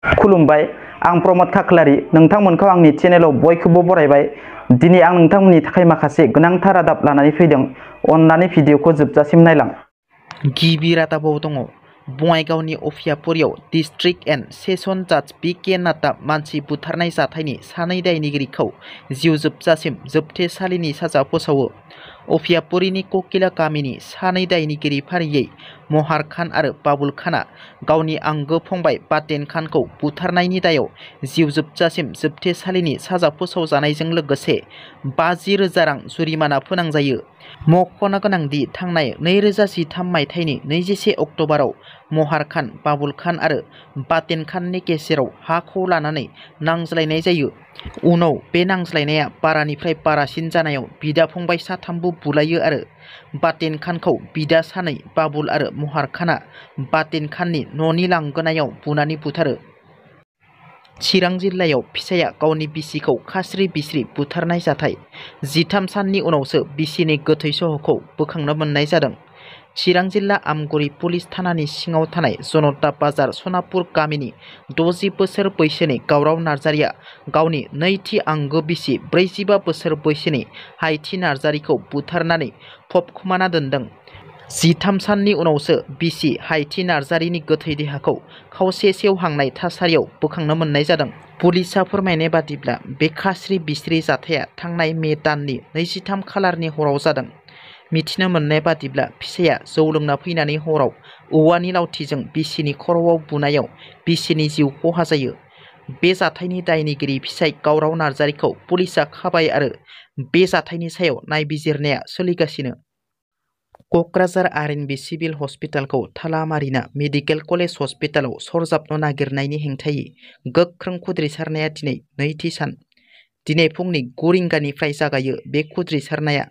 खुलुमबाय आं प्रमोद खाख्लारि नोंथांमोनखौ आंनि चेनेलाव बयखौबो बरायबाय। दिनै आं नोंथांमोननि थाखाय माखासे गोनांथार रादाब लानानै फैदों। अन्नानै भिडिअखौ जोबजासिम नायलां। गिबि रादाबाव दङ बङाइगावनि अफियापुरियाव डिस्ट्रिक्ट एन्ड सेसन जाज बि के नाथआ मानसि बुथारनाय जाथायनि सानै दायनिगिरिखौ जिउ जोबजासिम जोबथेसालिनि साजा फोसावो। अफियापुरिनि ककिला गामिनि सानै दायनिगिरि फारियै महार खान आरो बाबुल खानआ गावनि आंगो फंबाय बातेन खानखौ बुथारनायनि दायाव जिउ जोबजासिम जोबथेसालिनि साजा फोसावजानायजों लोगोसे 50,000 रां जुरिमाना फोनांजायो। मख'नो गोनांदि थांनाय 2013 मायथाइनि 21 अक्ट'बराव महार खान, बाबुल खान आरो बातेन खाननि गेजेराव हाखौ लानानै नांज्लायनाय जायो। उनाव बे नांज्लायनाया बारानिफ्राय बारासिन जानायाव बिदा फंबाय साथामबो बुलायो आरो बातेन खानखौ बिदा सानै बाबुल आरो महार खानआ बातेन खाननि न'नि लांगोनायाव बुनानै बुथारो। चिरां जिल्लायाव फिसाया गावनि बिसिखौ खास्रि बिस्रि बुथारनाय जाथाय 13 साननि उनावसो बिसिनि गोथै सह'खौ बोखांनो मोननाय जादों। चिरां जिल्ला आमगुरि पुलिस थानानि सिङाव थानाय जनता बाजार सनापुर गामिनि 60 बोसोर बैसोनि गावराव नार्जारिया गावनि नैथि आंगो बिसि 45 बोसोर बैसोनि हायथि नार्जारिखौ बुथारनानै फबखुमाना दोनदों। 13 साननि उनावसो बिसि हायथि नार्जारिनि गोथै देहाखौ खावसे सेवहांनाय थासारियाव बोखांनो मोननाय जादों। पुलिसा फोरमायनाय बादिब्ला बे खास्रि बिस्रि जाथाया थांनाय मे दाननि 23 खालारनि हराव जादों। मिथिनो मोननाय बादिब्ला फिसाया जौ लोंना फैनानै हराव औवानि लावथिजों बिसिनि खर'आव बुनायाव बिसिनि जिउ खहा जायो। बे जाथायनि दायनिगिरि फिसाय गावराव नार्जारिखौ पुलिसा खाबाय आरो बे जाथायनि सायाव नायबिजिरनाया सोलिगासिनो। क'क्राझार आर.एन.बि सिभिल हस्पिटालखौ थाला मारिना मेडिकेल कलेज हस्पिटालाव सरजाबनो नागिरनायनि हेंथायै गोख्रों खुद्रिसारनाया दिनै नैथि सान। दिनै फुंनि 9 रिंगानिफ्राय जागायो बे खुद्रिसारनाया।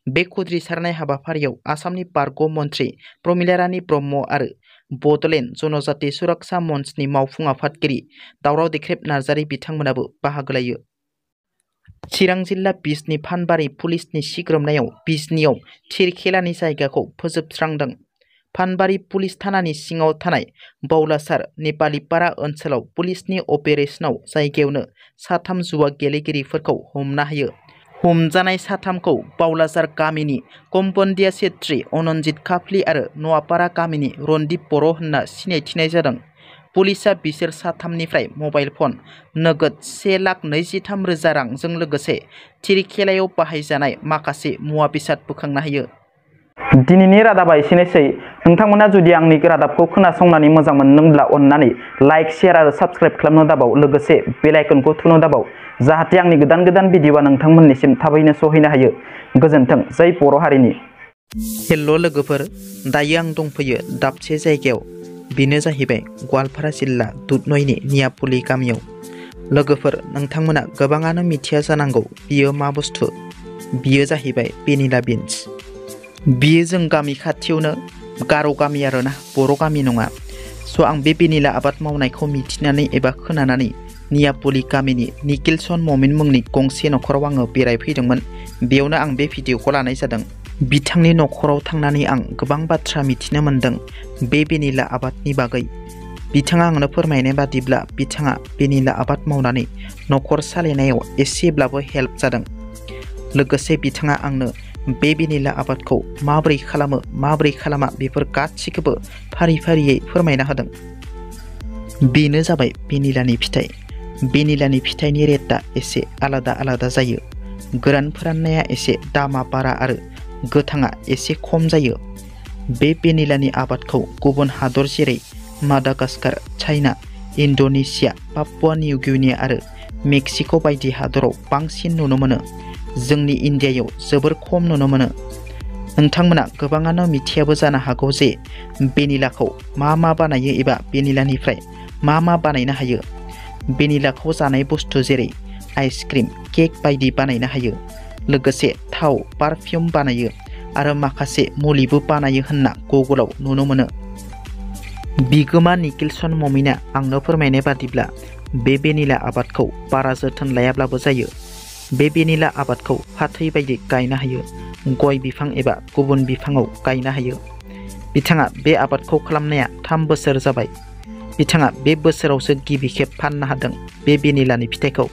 बे खुद्रिसारनाय हाबाफारियाव आसामनि बारग' मन्थ्रि प्रमिला रानी ब्रह्म आरो बड'लेण्ड जनजाति सुरक्षा मन्चनि मावफुं आफादगिरि दावराव देख्रेब नार्जारी बिथांमोनाबो बाहागो लायो। चिरां जिल्ला बिजनी फानबारि पुलिसनि सिग्रोमनायाव बिजनीआव थिरखेलानि जायगाखौ फोजोबस्रांदों। फानबारि पुलिस थानानि सिङाव थानाय बौलासार नेपालिपारा ओनसोलाव पुलिसनि अपारेशनाव जायगायावनो 3 जुवा गेलेगिरिफोरखौ हमनो हायो। हमजानाय 3खौ बावलाजार गामिनि कम्बोन्दिया छेत्री अनन्जित खाफ्ली आरो नवापारा गामिनि रणदीप बर' होनना सिनायथिनाय जादों। पुलिसा बिसोर 3निफ्राय मबाइल फन, नोगोद 1,23,000 रांजों लोगोसे थिरखेलायाव बाहायजानाय माखासे मुवा बेसाद बोखांनो हायो। दिनैनि रादाबा एसेनोसै। नोंथांमोना जुदि आंनि रादाबखौ खोनासंनानै मोजां मोनदोंब्ला अन्नानै लाइक, शेयार आरो साबस्क्राइब खालामनो दाबाव, लोगोसे बेल आइकनखौ थुनो दाबाव, जाहाथे आंनि गोदान गोदान भिडिअआ नोंथांमोननिसिम थाबैनो सहैनो हायो। गोजोन्थों। जै बर' हारिनि। हेल' लोगोफोर, दायो आं दंफैयो दाबसे जायगायाव। बेनो जाहैबाय गवालपारा जिल्ला दुधनयनि नियापुलि गामियाव। लोगोफोर, नोंथांमोना गोबाङानो मिथिया जानांगौ बियो मा बुस्थु। बियो जाहैबाय भेनिला बिन्स। बियो जों गामि खाथियावनो गार' गामि आरोना, बर' गामि नङा। स' आं बे भेनिला आबाद मावनायखौ मिथिनानै एबा खोनानानै नियापुलि गामिनि निकिलसन ममिन मुंनि गंसे न'खराव आङो बेरायफैदोंमोन। बेयावनो आं बे भिडिअखौ लानाय जादों। बिथांनि न'खराव थांनानै आं गोबां बाथ्रा मिथिनो मोन्दों बे भेनिला आबादनि बागै। बिथाङा आंनो फोरमायनाय बादिब्ला बिथाङा भेनिला आबाद मावनानै न'खर सालायनायाव एसेब्लाबो हेल्प जादों। लोगोसे बिथाङा आंनो बे भेनिला आबादखौ माबोरै खालामो माबोरै खालामा बेफोर गासिखौबो फारि फारियै फोरमायना होदों। बेनो जाबाय भेनिलानि फिथाइ। भेनिलानि फिथाइनि रेटआ एसे आलादा आलादा जायो। गोरान फोराननाया एसे दामा बारा आरो गोथाङा एसे खम जायो। बे भेनिलानि आबादखौ गुबुन हादर जेरै Madagascar, China, Indonesia, Papua New Guinea आरो मेक्सिक' बायदि हादराव बांसिन नुनो मोनो। जोंनि इन्डियायाव जोबोर खम नुनो मोनो। नोंथांमोना गोबाङानो मिथियाबो जानो हागौ जे भेनिलाखौ मा बानायो एबा भेनिलानिफ्राय मा बानायनो हायो। भेनिलाखौ जानाय बुस्थु जेरै आइसक्रिम, केक बायदि बानायनो हायो। लोगोसे थाव, पारफिउम बानायो आरो माखासे मुलिबो बानायो होनना गुगोलाव नुनो मोनो। बिगोमा निकिलसन ममिना आंनो फोरमायनाय बादिब्ला बे भेनिला आबादखौ बारा जोथोन लायाब्लाबो जायो। बे भेनिला आबादखौ फाथै बायदि गायनो हायो, गय बिफां एबा गुबुन बिफाङाव गायनो हायो। बिथाङा बे आबादखौ खालामनाया 3 बोसोर जाबाय। बिथाङा बे बोसोरावसो गिबि खेब फाननो हादों बे भेनिलानि फिथाइखौ।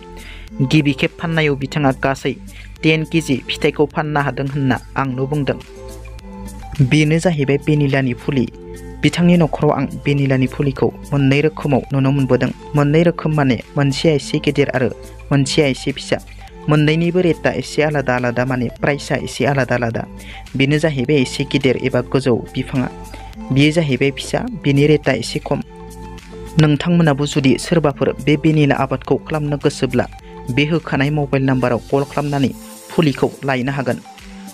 गिबि खेब फाननायाव बिथाङा गासै 10 केजि फिथाइखौ फाननो हादों होनना आंनो बुंदों। बेनो जाहैबाय भेनिलानि फुलि। बिथांनि नखराव आं भेनिलानि फुलिखौ मोननै रोखोमाव नुनो मोनबोदों। मोननै रोखोम माने मोनसेया एसे गेदेर आरो मोनसेया एसे फिसा। मोननैनिबो रेटआ एसे आलादा आलादा माने प्राइसआ एसे आलादा आलादा। बेनो जाहैबाय एसे गिदिर एबा गोजौ बिफाङा। बेयो जाहैबाय फिसा, बेनि रेटआ एसे खम। नोंथांमोनाबो जुदि सोरबाफोर बे भेनिला आबादखौ खालामनो गोसोब्ला बे होखानाय मबाइल नाम्बाराव कल खालामनानै फुलिखौ लायनो हागोन।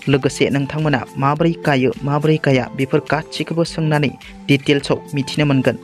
लोगोसे नोंथांमोना माबोरै गायो माबोरै गाया बेफोर गासिखौबो सोंनानै डिटेल्सआव मिथिनो मोनगोन।